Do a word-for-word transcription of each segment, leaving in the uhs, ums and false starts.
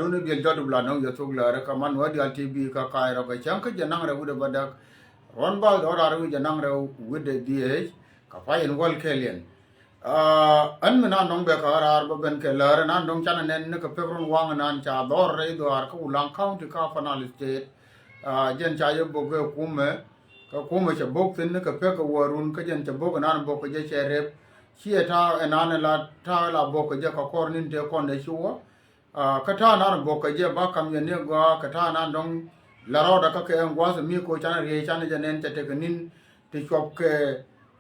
Nuni biɛl jɔt bla nɔŋ yɛ thuk lääri kä man wä dial T V kä ka̱a̱c rɔ kɛ cäŋ kä jɛ naŋ rɛw wi̱dɛ bädäk. Ruɔ̱n bal dhɔr raar wi̱c jɛ na̱ŋ rɛw wi̱dɛ dhieec kɛ pay in wäl kɛl yɛn. Aa, ɛn mi nan dɔ̱ŋ bɛ kɛ ɣä raar bä ben kɛ läär nan dɔ̱ŋ canɛ nɛn ni kɛ pek run waŋ nan ca dhɔr rɛy dhɔaar kä Wulaŋ County kä Upper Nile State. Aa, jɛn ca yɛ bok kɛ kumɛ kɛ kumɛ cɛ bok thin ni kɛ pek kɛ wäärun kä jɛn cɛ bok nan bok kɛ jɛ cɛ rep. Ciɛ ta̱a̱ ɛnan la ta̱a̱ la bok kɛ jɛ kɛ kɔr nin tëë kɔn dee ci wä. Aa, kä ta̱a̱ nan bok kɛ jɛ ba kam yɛ ni gɔaa kɛ ta̱a̱ nan dɔ̱ŋ la rɔɔdɛ kä kɛ ɛn gua̱a̱th mi ko canɛ riey canɛ jɛ nɛn cɛ tekɛ nin ti cuɔp kɛ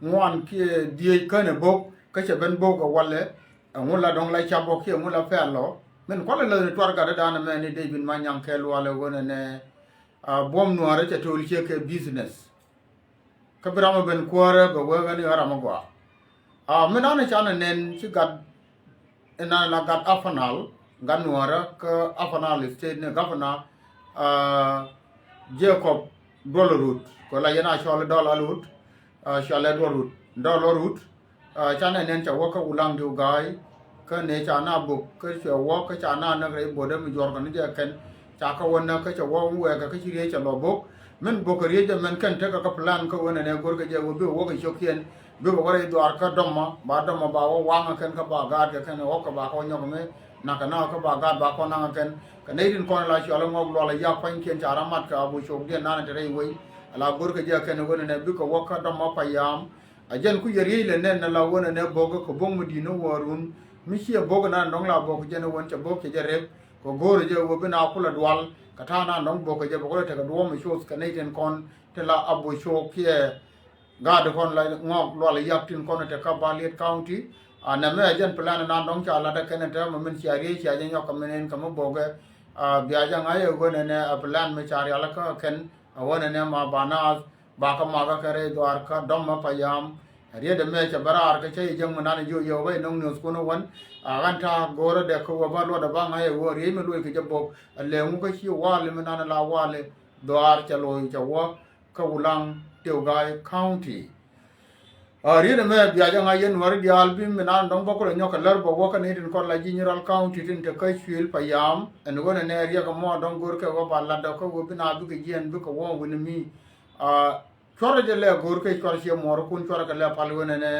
ŋuan kiɛ dhieec känɛ bok kä cɛ ben bok kɛ walɛ. Ɛŋu la dɔ̱ŋ la cap bok kiɛ ɛŋu la pɛl lɔ min kualɛ läthni tuar gatdä danɛ mɛ ni dee bin ma nyaŋ kɛ lualɛ ɣönɛ nɛ. Aa, buɔ̱m nuäärä cɛ to̱l ciek kɛ business. Kä bi ram ɛ ben kuäärä bɛ wee ɣän i̱ ɣän ram ɛ gɔaa. Aa, mi nanɛ canɛ nɛn ci gat inan la gat Upper Nile gat nuäärä kä Upper Nile State ni governor, aa, Jacob Duɔl Rut kɛ la yɛn a cɔl Duɔl Rut, aa, cɔl ɛ Duɔl Rut, Duɔl Rut. Aa, canɛ nɛn cɛ wä kä Wulaŋ diw ga̱a̱y kä nɛ ca na bok kä cɛ wä kä ca na näk rɛy botdä mi juɔr kɛ ni jɛ kɛn. Ca kä wä näk kä cɛ wä wɛɛkɛ kä ci riey cɛ lɔ bok min bok kɛ riey jɛ mɛn kɛn tekɛ kä plan kä ɣöö nɛnɛ go̱rkɛ jɛ ɣöö bikɛ wä kɛ cio̱kiɛn bikɛ wä rɛy dhuaar kä dɔmɔ ba dɔmɔ ba wä waŋä kɛn kä ba gaatkɛ kɛn ɣɔk kɛ ba kɔ nyɔk mi nakä nakä kä ba gaat ba kɔ naŋä kɛn. Kɛ nɛy tin kɔn la cual ŋɔk lual a yak pa̱nykiɛn ca rɔ mat kɛ a bu cok diɛn nanɛ te rɛy wei. Ala go̱rkɛ jɛ kɛn ɣöö nɛnɛ bikɛ wä kä dɔmɔ pa yam. A jɛn ku yɛ riey lɛ nɛn na la ɣöö nɛnɛ bok kɛ bok mi di̱n ni wäärun mi ciɛ bok nan dɔ̱ŋ la bok jɛn ɣöö cɛ bok cɛ jɛ rep. Kɛ go̱o̱rɛ jɛ ɣöö bi na kulɛ dual kɛ ta̱a̱ nan dɔ̱ŋ bok kɛ jɛ bok lɛ tekɛ duɔ̱ɔ̱m mi cuoth kɛ nɛy tin kɔn ti la a bu cok kiɛ gaat kɔn la ŋɔk lual yak tin kɔn te kä Baliet County. A nɛmɛ a jɛn plan nan dɔ̱ŋ ca lat ɛ kɛn ɛ tɛmɛ min cia riey cia jɛ nyɔk kɛ min in kɛ mi bokɛ. A bia jɛ ŋa̱c ɛ ɣöö nɛnɛ a plan mi ca rial kä kɛn a ɣöö nɛnɛ ma ba naath ba kä makä kɛ rɛy dhuaar kä dɔmɔ pa yam. Riet ɛmɛ cɛ bä raar kä cä yɛ jäŋ mi nan jiök yɛ wä bä inɔŋ niöth kun wän. A ɣän ta̱a̱ go̱o̱rä dɛ kä wä bä luɔt ɛ ba ŋa̱c ɛ ɣöö riey mi luɔc kɛ jɛ bok ɛ lɛŋu kä ci wali mi nan la wali dhuaar cɛ lo̱c cɛ wä kä Wulaŋ Tiw Ga̱a̱y County. A riet ɛmɛ bia jɛ ŋa̱c yɛn wäri diaal bi mi nan dɔ̱ŋ bä kulɛ nyɔk kɛ lär bä wä kä ni tin kɔn la ji̱ Nyirɔl County tin te kä cuil pa yam ɛn ɣöö nɛnɛ riɛk ɛmɔ dɔ̱ŋ go̱o̱r kɛ wä ba lat dɔ̱k kä wä bi na bikɛ jiɛn bikɛ wä wi̱ni mi. A cuarɛ jɛ lɛ go̱o̱r kɛ cuarɛ ciɛ muɔɔrä kun cuarɛ kɛ lɛ pal ɣöö nɛnɛ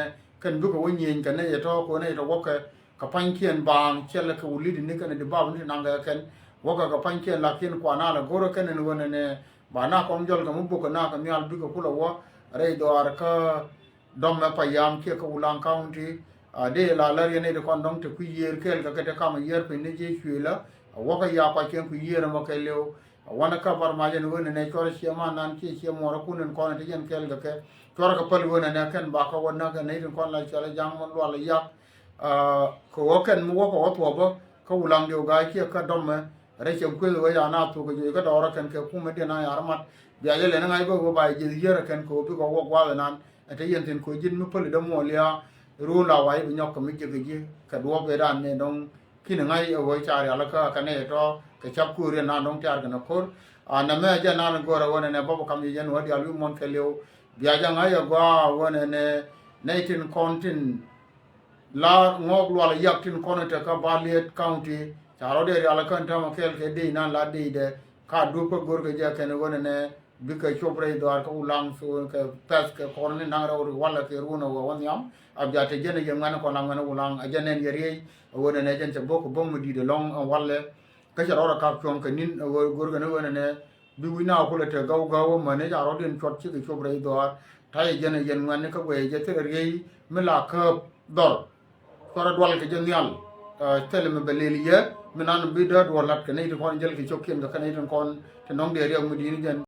kɛn bikɛ wä nyieny kɛ nɛy ɛ tɔ̱ kɛ ɣöö nɛy ɛ tɔ̱ wäkɛ kɛ pa̱nykiɛn baaŋ cɛ lɛ kɛ wä li̱t ni kɛn ɛ di bap ni ti naŋ kɛ kɛn wäkɛ kɛ pa̱nykiɛn lakin kua na lɛ go̱o̱rä kɛn ɛn ɣöö nɛnɛ ba na kɔŋ jɔl kɛ mi bukɛ na kɛ nhial bikɛ kulɛ wä rɛy dhɔaar kä dɔmɛ pa yam kiɛ kä Wulaŋ County. A dee la lär yɛn nɛy ti kɔn dɔ̱ŋ te kui̱ yiër kɛɛl kɛ kɛ te kam a yiër piny ni ji̱ cuëlä a wäkɛ ya kuac kɛn kui̱ yiër ɛmɔ kɛ liw. A wanɛ kä bar mac ɛn ɣöö nɛnɛ cuarɛ ciɛ man nan ciɛ ciɛ muɔɔrä kun in kɔn in te yɛn kɛɛl kɛ kɛ cuarɛ kɛ päl ɣöö nɛnɛ kɛn ba kä wä näk ɛn nɛy tin kɔn la cualɛ ja̱ŋ mɔ lual yak. A kɛ ɣöö kɛn mi wäkɛ wä thuɔ̱pä kä Wulaŋ diw ga̱a̱c kiɛ kä dɔmɛ rɛy cɛ kueth ɣöö ya na thuk kɛ juɔc kä dɔɔrä kɛn kɛ kumɛ diɛn a yar mat. Bia jɛ lɛn ŋa̱c bä ɣöö ba jɛ jieth yiër ɛ kɛn kɛ ɣöö bikɛ wä gua̱a̱th ɛnan. Ɛ te yɛn thi̱n ko̱ ji̱n mi päli dämuɔl ya ruun la wa̱i̱ bi nyɔk kɛ mi jiäk ji̱ kɛ duɔ̱ɔ̱p ëëdan ni dɔ̱ŋ. Ki̱n ŋa̱c ɛ ɣöö ca rial kä kɛ nɛy ɛ tɔ̱ kɛ cap kuur yɛn nan dɔ̱ŋ tiaar kɛn ɛ ko̱r. A nɛmɛ ɛ jɛn nan go̱o̱r ɛ ɣöö nɛnɛ bä bi kam yɛ yɛn wä diaal wi̱i̱ muɔ̱n kɛ liw. Bia jɛ ŋa̱c ɛ gɔaa ɣöö nɛnɛ nɛy tin kɔn tin la ŋɔɔk lual yak tin kɔn te kä Baliet County. Ca rɔ dee rial kä täämɛ kɛɛl kɛ dee nan la dee dɛ ka dup kä go̱o̱r kɛ jɛ kɛn ɣöö nɛnɛ bikɛ cop rɛy dhɔaar kä Wulaŋ so kɛ pɛth kɛ kɔr ni naŋ rɛw ri walɛ kɛ ruun ɛ wä wä nhiam. A bia te jɛn ɛ yɛ ŋuɛn kɔn la ŋuɛn Wulaŋ a jɛn ɛn yɛ riey ɛ ɣöö nɛnɛ jɛn cɛ bok kɛ bok mi di̱i̱t ɛlɔ̱ŋ ɛn walɛ. Kä cɛ rɔɔdɛ kap cuɔ̱ŋ kɛ ni̱n ɛ ɣöö go̱rkɛ ni ɣöö nɛnɛ bi wi̱c na kulɛ te gäw gäw ɛmɛn ni ca rɔɔdiɛn cuɔt cikɛ cop rɛy dhɔaar. Ta̱yɛ jɛn ɛ yɛn ŋuɛn ni kä guɛy jɛ thilɛ riey mi la kääp dhɔr. Cuarɛ dual kɛ jɛ nhial. Ɛ thilɛ mi bɛ lel yɛ mi nan bi dee duɔl lat kɛ nɛy ti kɔn jäl kɛ cio̱kiɛn kɛ kɛ nɛy ti kɔn ti nɔŋ dee riɛk mi di̱i̱t ni jɛn.